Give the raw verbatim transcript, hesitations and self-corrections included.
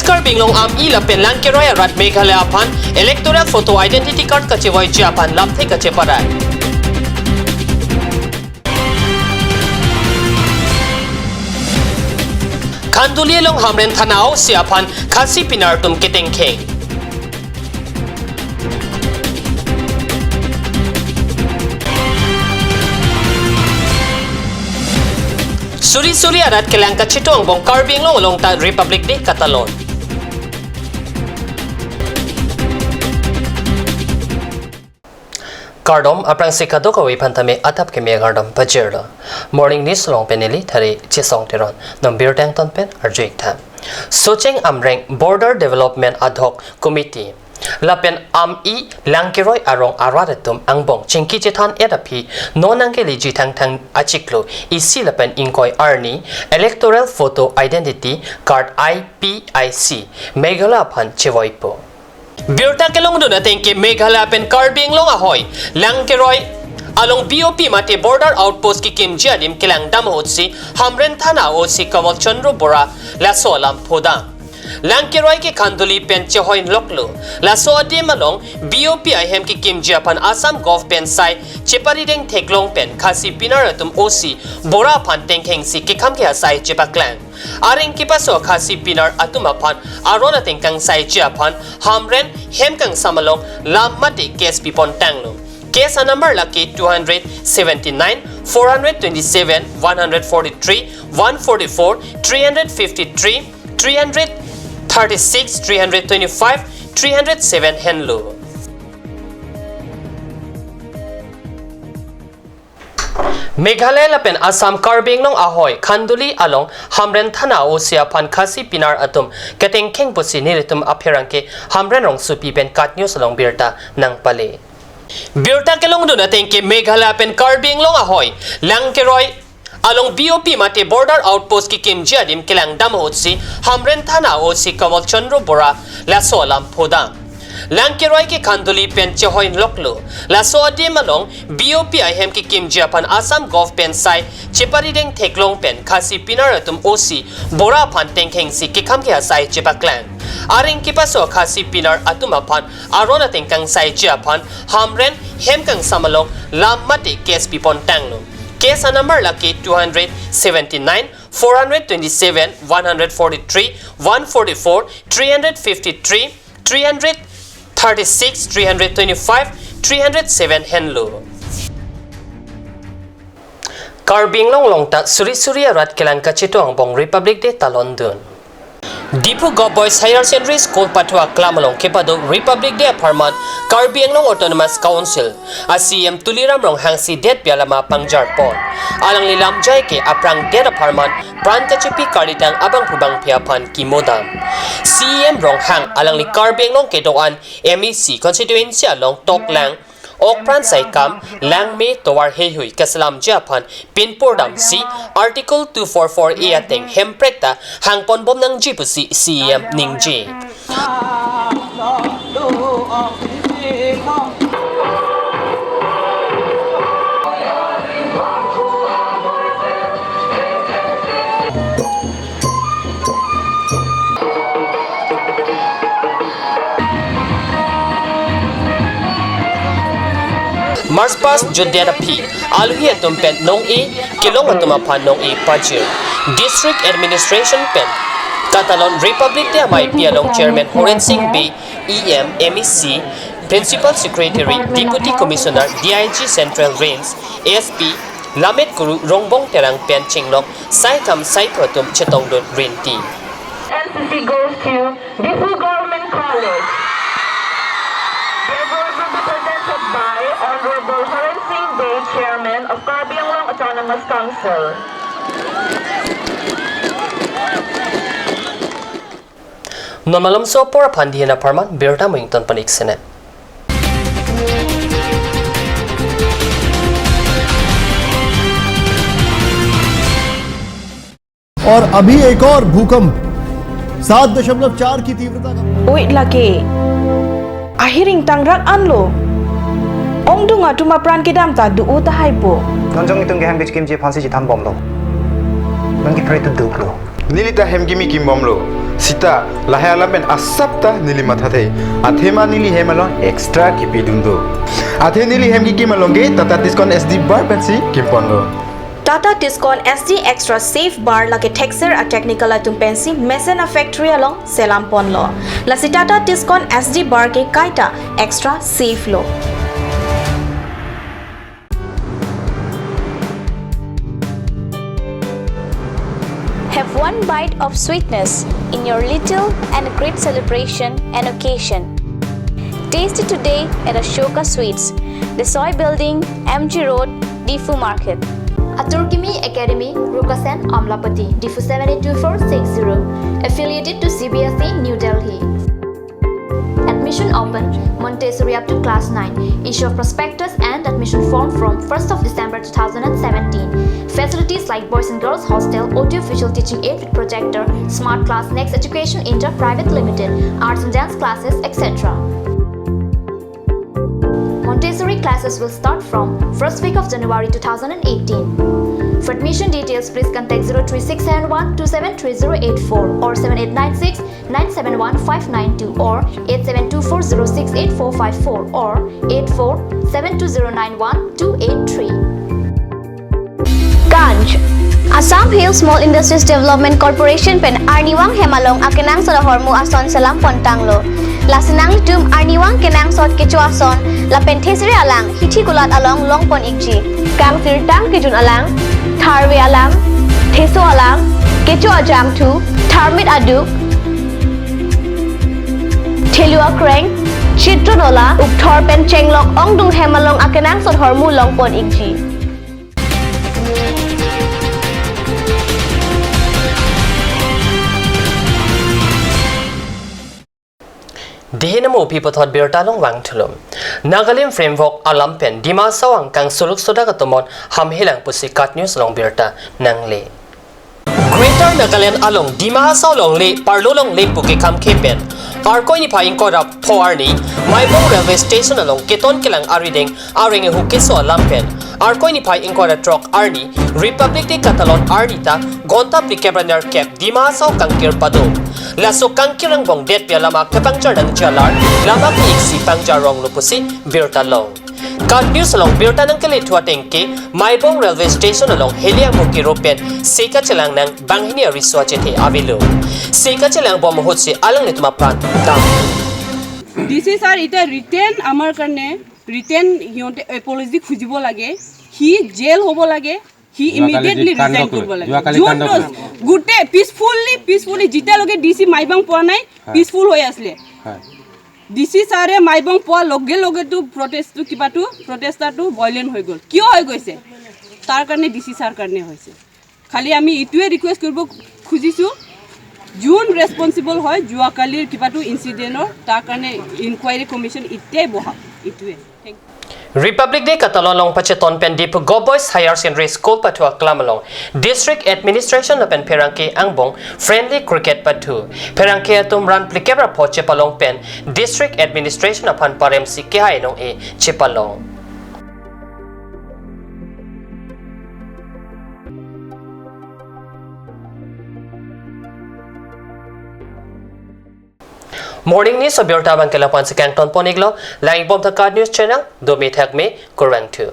Karbi Anglong Ami lapen Langkeroi arat Meghalaya aphan electoral photo identity card kachevoiji aphan lamthe kacheparai. Khanduli along Hamren Thana O C aphan Khasi pinar atum ketengkheng. Suri suri arat kelang kachetong angbong Karbi Anglong along ta Republic Day katalon. Kardom, aphrangsi kadokave aphan tame adap keme kardom pajirlo. Morning News along pen neli Thari Chesong Teron. Non birta angton pen arju-ik tha. Socheng Amreng Border Development Ad Hoc Committee lapen Ami Langkeroi arong arat atum angbong chingki chethan-et aphi non nangkeleji Thangthang achiklo isi lapen ingkoi arni electoral photo identity card I P I C Meghalaya aphan chevoipo. Birta kelongdun ateng ke Meghalaya pen Karbi Anglong ahoi Langkeroi along B O P mate border outpost kekimji adim kelangdam ahutsi Hamren Thana O C Kamal Chandra Bora laso alam pudam. Langkeroi ke Khanduli pen chehoi loklo. Laso adim along B O P ahem kekimji aphan Assam Gov pen sai cheparideng theklong pen Khasi pinar atum O C Bora aphan tengkhengsi kekham kehasai chepaklang. Areng kepaso Khasi pinar atum aphan aron ateng kangsaiji aphan Hamren hem kangsam along lam mate case pipon tanglo. Case anumber lake two hundred seventy-nine, four hundred twenty-seven, one hundred forty-three, one forty-four, three hundred fifty-three, three hundred thirty-six, three hundred twenty-five, three hundred seven henlo. Meghalaya lapen Assam Karbi Anglong ahoi Khanduli along Hamren Thana O C aphan Khasi pinar atum ketengkheng pusi nelitum apherangke Hamren Rongsopi pen KAT News along birta nangpale. Birta kelongdun ateng ke Meghalaya pen Karbi Anglong ahoi Langkeroi along B O P mate border outpost kekimji adim kelangdam ahutsi Hamren Thana O C Kamal Chandra Bora laso alam pudam. Langkeroi ke Khanduli pen chehoi loklo. Laso adim along B O P ahem kekimji aphan Assam Gov pen sai cheparideng theklong pen Khasi pinar atum O C Bora aphan tengkhengsi kekham kehasai chepaklang. Areng kepaso Khasi pinar atum aphan aron ateng kangsaiji aphan Hamren hem kangsam along lam mate case pipon tanglo. Case anumber lake two hundred seventy-nine, four hundred twenty-seven, one hundred forty-three, one forty-four, three hundred fifty-three, three hundred thirty-six, three hundred twenty-five, three hundred seven henlo. Karbi Anglong along ta suri suri arat kelang kachetong angbong Republic Day talondun. Diphu Govt Boys Higher Secondary School pathu aklam along kepado Republic Day apharman Karbi Anglong Autonomous Council a C E M Tuliram Ronghang si det pialama pangjarpon. Alangli lamjai ke aphrang det apharman pran kachepi kalitang abangphu bangphi aphan kimodam. C E M Ronghang alangli Karbi Anglong kedo-an M A C constituency along toklang, okpran saikam, langme tovar heihui kaselamji aphan pinpurdamsi Article two four four A ateng Hemprek ta hangponbom nangji pusi C E M ningje. March past jutdet aphi, alohi atum pen nong-e kelong atum aphan nong-e pajir. District Administration pen katalon Republic Day amei pi along Chairman Horen Sing Bey, E M, M A C, Principal Secretary, Deputy Commissioner, D I G Central Range, S P, Lammet Guru Rongbong Terang pen chenglok saikam saiphu atum chetongdun rinti. N C C goes to Diphu Government College. The award will be presented by Honorable Horen Sing Bey, Chairman of Karbi Anglong Autonomous Council. Non malomso apor aphan dihen apharman birta mo ington panik sene. और अभी एक और भूकंप सात दशमलव चार की तीव्रता का। Oi lake. Ahiring tangrak anlo. Ongdung atum apran kedam ta do-o tahai po. Non jong itum kehang kechikimji aphansi chethanbomlo. Non kepre tu duklo. Neli ta hem kimi kimbomlo. Sita, lahai alam pen asap ta neli mathathe. Athema neli hem along extra kipidun do. Athe neli hem kikim along ke Tata Tiscon S D bar pensi kimponlo. Tata Tiscon S D Extra Safe Bar lake thekser a-technical atum pensi mesen a-factory along selam ponlo. Lasi Tata Tiscon S D bar ke kaita extra safe lo. Have one bite of sweetness in your little and great celebration and occasion. Taste it today at Ashoka Sweets, Desoi Building, M G Road, Diphu Market. Atur Kimi Academy, Rukasen, Amlapatti, Diphu seven eight two four six zero. Affiliated to C B S E, New Delhi. Admission open, Montessori up to class nine. Issue of prospectus and admission form from first of December two thousand and seventeen. Facilities like boys and girls hostel, audio visual teaching aid with projector, smart class, Next Education India Private Limited, arts and dance classes, et cetera. Montessori classes will start from first week of January two thousand and eighteen. For admission details, please contact zero three six seven one two seven three zero eight four or seven eight nine six nine seven one five nine two or eight seven two four zero six eight four five four or eight four seven two zero nine one two eight three. Ganj. Assam Hill Small Industries Development Corporation pen arnivang hem along akenangsot ahormu ason selam pontanglo. Lasi nanglitum arnivang kenangsot kecho ason lapen thesere alang hithi kulat along long pon ikji. Kangsirtang kejun alang, tharve alang, theso alang, kecho ajangthu, tharmit aduk, thelu akreng, chitro nola, ukthor pen chenglok ongdung hem along akenangsot hormu long pon ikji. Dei namo pi puthot birta along vangthulo. Nagalim Framework alam pen Dima Hasao angkang suluk sodak atum aphan hamhelang pusi KAT News along birta nangle. Greater Nagaland along Dima Hasao longle, Parlo longle pu kekhamkhe pen Arkoi niphai ingkoi ra pho arni Maibong Railway Station along keton kelang arideng areng ehu keso alam pen Arkoi niphai ingkoi ra throk arni Republic Day katalon arni ta ghonta phlikep ra nerkep Dima Hasao kangkir pado. Laso kangkir angbong detpi alam akepangjar nangji alar lam ake iksi pangjar ronglo pusi birta long. KAT News along birta nangkele thu ateng ke Maibong Railway Station along heli angmur kiro pen se kachelang nang banghini ariso achethe avelo. Se kachelang bom ahutsi alanglitum apran dam. D C sir, এতিয়া ৰিটেন আমাৰ কাৰণে ৰিটেন সিহঁতে এপলজি খুজিব লাগে, C jail হ'ব লাগে, সি যোৱাকালি ইমিডিয়েটলি যি কাণ্ড ৰিজাইন কৰিব লাগে। যোৱাকালি যোন কাণ্ড দোষ, গোটেই পিচফুলি, পিচফুলি যেতিয়ালৈকে ডি চি মাইবাং পোৱা নাই, হয়। পিচফুল হৈ আছিলে। হয়। ডি চি ছাৰে মাইবাং পোৱাৰ লগে লগেতো প্ৰটেষ্টটো, কিবাটো, প্ৰটেষ্টাৰটো ভায়লেণ্ট হৈ গ'ল। কিয় হৈ গৈছে? তাৰ কাৰণে, ডি চি ছাৰ কাৰণে হৈছে। খালি আমি এইটোৱে ৰিকুৱেষ্ট কৰিব খুজিছোঁ, যোন ৰেছপনচিবল হয় যোৱাকালিৰ কিবাটো ইনচিডেণ্টৰ, তাৰ কাৰণে ইনকুৱাৰী কমিশ্যন এতিয়াই বহাওক, এইটোৱে। Thank you. Republic Day katalon along pacheton pen Diphu Govt Boys Higher Secondary School pathu aklam along District Administration lapen pherangke angbong friendly cricket pathu. Pherangke atum ran phlikep ra pho chepalong pen District Administration aphan paremsi kehai nong-e chepalong. Morning News abirta abang ke lapu-an si kangton pon iklo, lang-ik bom tha KAT News channel, domi thakme, kurvangthu.